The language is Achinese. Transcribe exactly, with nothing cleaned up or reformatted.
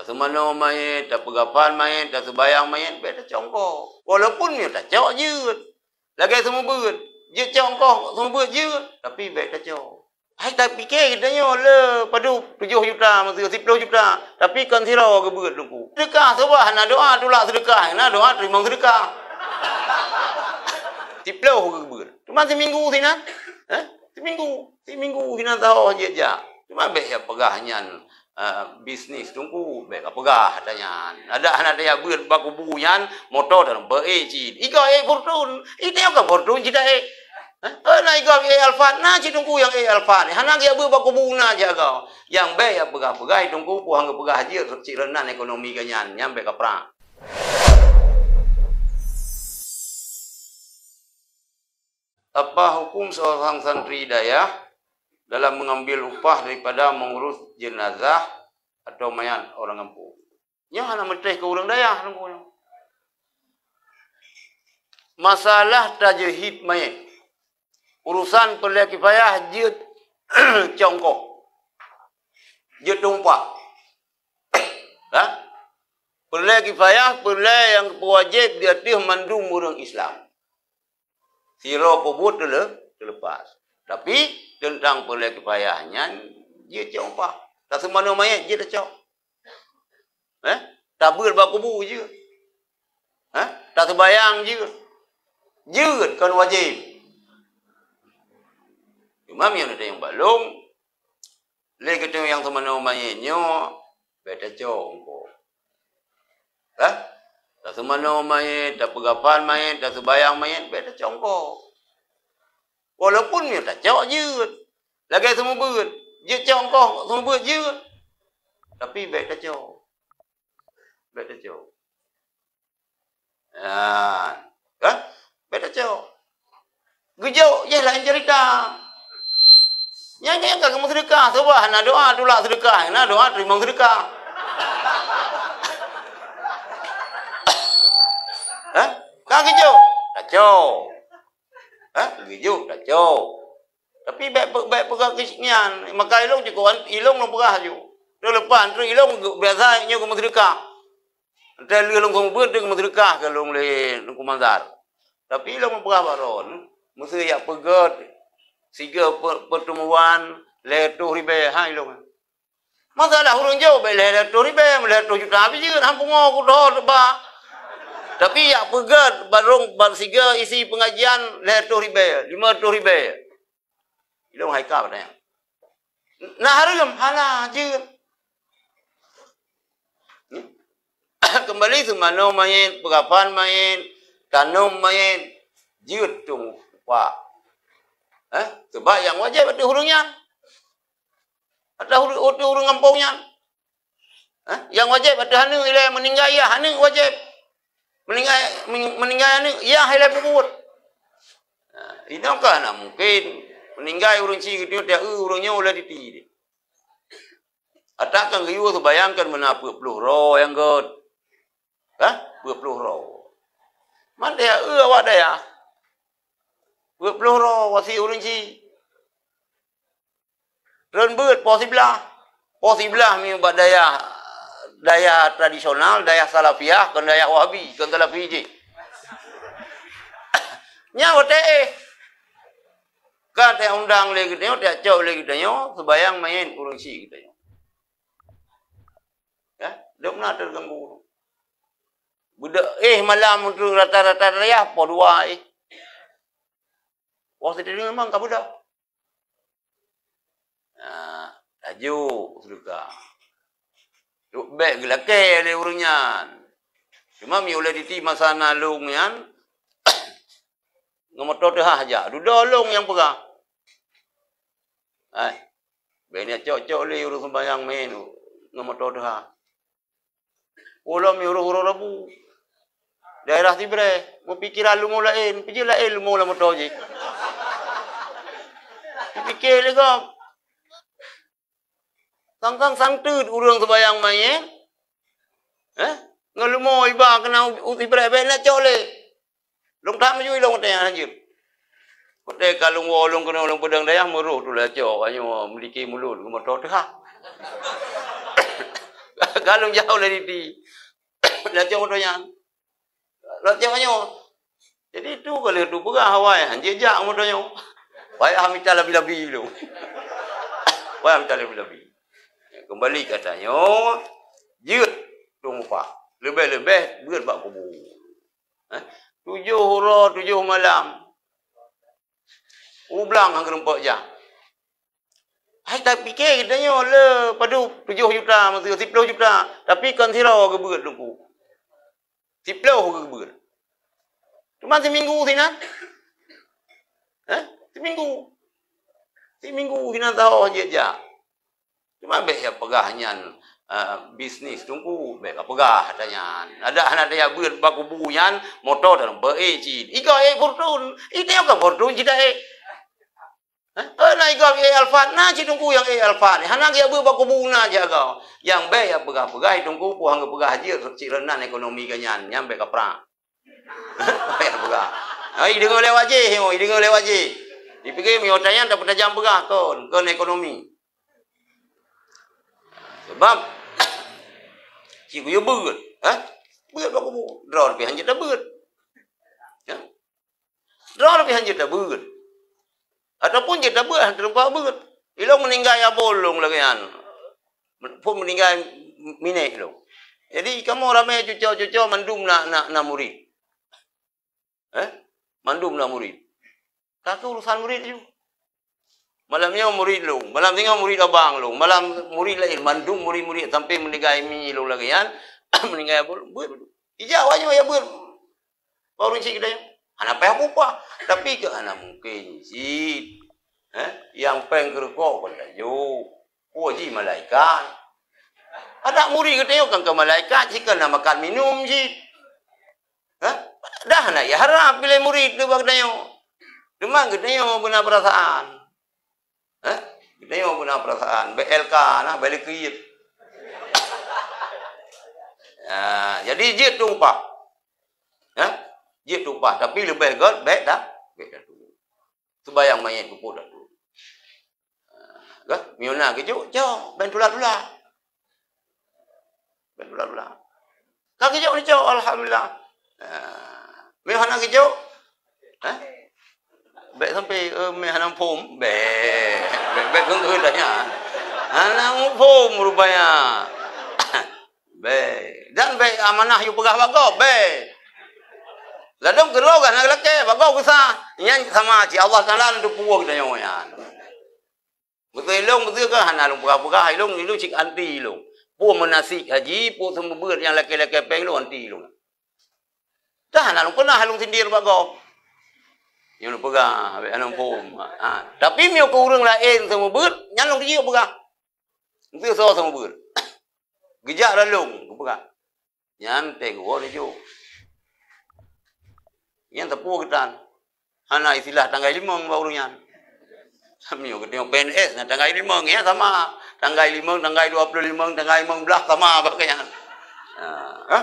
Seumanoe manyét, tapeugafan manyét, taseubayang manyét, bék tacok ongkoh. Walaupun meunyoe tacok jeuet. Lagée seumeubeuet, jeuet cok ongkoh seumeubeuet jeuet, tapi bék tacok. Hai tapike geutanyoe le padub tujoh juta, meuseu siplôh juta, tapi kon sidroe geubeuet Teungku. Seudeukah saban hana doa tulak seudeukah, hana doa teurimong seudeukah. Siplôh geubeuet. Cuma siminggu sinan. Eh? Siminggu. Siminggu sinan sahoe jeuet jak. Cuma bék ya peugah nyan, ah, bisnis Teungku, bék kapeugah ata nyan. Adak hana taya beuet bak kubu nyan, moto dan beu-e cit. Igoe e Fortuner, ite ka Fortuner cit e. Hah? Eh, na igoe e Alphard, na cit Teungku nyang e Alphard. Hana geubeuet bak kubu na jaga. Nyang bék ya peugah-peugah Teungku, puang geupeugah jeuet cit reunan ekonomi ka nyan, nyan bék kaprak. Apa hukum seorang santri dayah dalam mengambil upah daripada mengurus jenazah atau mayat orang kampung? Nyoe hana meutéh keu ureuëng dayah nunggu nyoe. Masalah tajeuhid mayét. Urusan peureulée kifayah jeuet cok ongkoh. Jeuet tumpah. Ha? Peureulée kifayah, peureulée nyang peuwajéb di ateueh mandum ureuëng Islam. Sidroe peubuet teule-, teulepas. Tapi, teuntang peureulée kifayah nyan, jeuet cok upah. Taseumanoe manyét, jeuet tacok. Eh? Tabeuet bak kubu jeuet. Eh? Taseubayang jeuet. Jeuet kon wajéb. Cuma meunyoe na teunyong bak lôn, lé geutanyoe nyang seumanoe manyét nyoe, bék tacok ongkoh. Hah? Taseumanoe manyét, tapeugafan manyét, taseubayang manyét, bék tacok ongkoh. Walaupun meunyoe tacok jeuet. Lagée seumeubeuet, jeuet cok ongkoh seumeubeuet jeuet. Tapi bék tacok. Bék tacok. Nyan. Kan? Bék tacok. Geujok, yeh laén cerita. Nyan, nyan ka geumeuseudekah, saban hana doa tulak seudekah, hana doa teurimong seudekah. Hah? Ka geujok, tacok. Hah? Geujok, tacok. Tapi bék pe-, bék peugah keu nyan, maka ilong cukôp an-, ilong lôn peugah ju. Teuleupah, terus ilong ge-, biasa nyoe geumeuseudekah. Entah lheueh lôn seumeubeuet, teuh geumeuseudekah keu lôn lé Teungku Mazhar. Tapi ilong lôn peugah bak droen, meuseu jak peugét sigoe pe-, peuteumuan lhèe reutôh ribèe, ha ilong. Masalah ureuëng jok bék lhèe reutôh ribèe, lhèe reutôh juta pih jeuet, han pungo kudoh teuba. Tapi jak peugét barong, bar sigoe isi pengajian lhèe reutôh ribèe, limong reutôh ribèe. Ilong hai ka batang. Na hareuem, hana jeuet. Keumbali seumanoe manyét, peugafan manyét, tanom manyét, jeuet tumpah. Eh, sabab nyang wajéb ateueh ureuëng nyan. Ateueh ureuëng, ateueh ureuëng gampông nyan. Eh, nyang wajéb ateueh aneuk ilée meuninggai yah aneuk wajéb. Meuninggai, meuninggai aneuk yah ilée peubuet. Nah, inoe ka hana mungken meuninggai ureuëng chik geutanyoe tiep ureuëng nyoe ulée titi. Atawa kan geuyue seubayang kan meunan peuet ploh droe nyang gét. Hah? Peuet ploh droe. Man dayah eu awak dayah. Peuet ploh droe wasiet ureuëng chik. Treun beuet poh siblaih. Poh siblaih miyueb bak dayah, dayah tradisional, dayah salafiyah, kon dayah wahabi, kon salafi jih. Nyan watée éh. Ka teuundang lé geutanyoe, teucok lé geutanyoe, seubayang manyét ureuëng chik geutanyoe. Ya, dok na teuganggu. Beudôh éh malam untuk rata-rata dayah poh dua éh. Poh siteungoh memang ka beudôh. Nah, laju seudeukah. Bék geulakée lé ureuëng nyan. Cuma miyueb lé titi masa na lôn nyan, ngon moto teuhah jak. Dudoe lôn nyang peugah. Hai, bék neujak cok-cok lé ureuëng seumayang manyét ngon moto teuhah. Ulôn miyueb uroe Rabu. Daerah Sibreh, meupikeran leumo laén, peue jeuet laén leumo lam moto jih. Pike lé gob. Sang-sang santeuet ureuëng seumayang manyét, eh, ngon leumo iba keunan u, u Sibreh bék neujak cok lé. Lôn that maju ilong watée nyan hanjeuet. Watée ka lôn woe lôn keunoe lôn peudong dayah meuroh tu lé cok, nyoe meuliki mulod keu moto teuhah. Ka lôn jauh lé Diti. Lacok moto nyan. Lacok nyoe. Jadi tu ka lheueh tupeugah awai, han jijak moto nyoe. Payah mita labi-labi tu. Payah mita labi-labi. Keumbali keu tanyoe, jeuet tueng upah. Leubeh-leubeh beuet bak kubu. Eh? Tujoh uroe, tujoh malam. U blang han geurumpok jak. Hai tapike geutanyoe le padub tujoh juta, maksud siploh juta, tapi kon sidroe geubeuet Teungku. Siploh geubeuet. Cuma siminggu sinan. Eh? Siminggu. Siminggu sinan saho jijak. Cuma bék ya peugah nyan, eh, bisnis Teungku, bék ka peugah ata nyan. Adak hana tajak beuet bak kubu nyan, moto tarumpok ék cit. Ika ék Fortuner, ita ka Fortuner cit ék. Hah? Eh, na igob ék Alphard, na cit Teungku nyang ék Alphard. Hana geujak beuet bak kubu na cit agam. Nyang bék ya peugah-peugah, Teungku peue han geupeugah jeuet cit reunan ekonomi geuh nyan, nyan bék kaprah. Bék peugah. Ai, ideungoe lé wajéh, ideungoe lé wajéh. Dipike meunyoe tanyan tapeutajam peugah kon, kon ekonomi. Sebab cit geuyue beuet, ha? Beuet bak kubu. Droe pih han jeuet tabeuet. Ha? Droe pih han jeuet tabeuet. Ataupun jeuet tabeuet, han teurimong beuet. Ilong meuninggai abon lôn lagée nyan. Phon meuninggai minék lôn. Jadi kamoe ramé cuco-cuco mandum na, na, na murit. Eh? Mandum na murit. Ka keuh urusan murit aju. Malam nyoe murit lôn, malam singoh murit abang lôn, malam murit laén, mandum murit-murit sampai meuninggai mi lôn lagée nyan, meuninggai abon lôn, beuet. Ija awak nyoe ya beuet. Ureuëng cit keudeh. Hana payah upah. Tapi keu hana mungkin cit. Eh? Nyang péng keu rukok kon tajok. Peue jih malaikat. Adak murit geutanyoe kan keu malaikat, cit kon na makan minum cit. Hah? Dah na ya harab bilai murit tu bak geutanyoe. Teuma geutanyoe beuna perasaan. Hah? Geutanyoe beuna perasaan. B L K nah, balik ke. Ya, jadi jeuet tueng upah. Hah? Jeuet tueng upah, tapi leubeh gét bék dah, bék dah tu. Seubayang manyét keu Po teu. Gah, meunyoe na geujok, jok, ban tula-tula. Ban tula-tula. Ka geujok ni, jok, alhamdulillah. Ha. Meunyoe hana geujok, ha? Bék sampai, eh, meuhana phom, bék. Bék, bék keu-keu tanya. Hana phom rupanya. Bék. Dan bék amanah yue peugah bak gob, bék. Ladôm keudroe gah na lakée, bak gob geusa. Nyan sama cit Allah Taala neuteupeue geutanyoe nyan. Beutôi ilong, beutôi keu hana lôn peugah-peugah, ilong, ilong cit anti ilong. Peue meunasik haji, peue seumeubeuet nyang lakée-lakée péng lôn anti ilong. Dah hana lôn peunah lôn sindir bak gob. Nyoe lôn peugah, bék hana phom. Ha, tapi meunyoe keu ureuëng laén seumeubeuet, nyan lôn jijok peugah. Beutôi soe seumeubeuet. Geujak lalong, geupeugah. Nyan teng woe neujok. Nyan teupeue geutan. Hana istilah tanggai limong bak ureuëng nyan. Meunyoe geutanyoe P N S, na tanggai limong, ya sama. Tanggai limong, tanggai dua puluh lima, tanggai limong belas sama bak nyan. Ha, ha?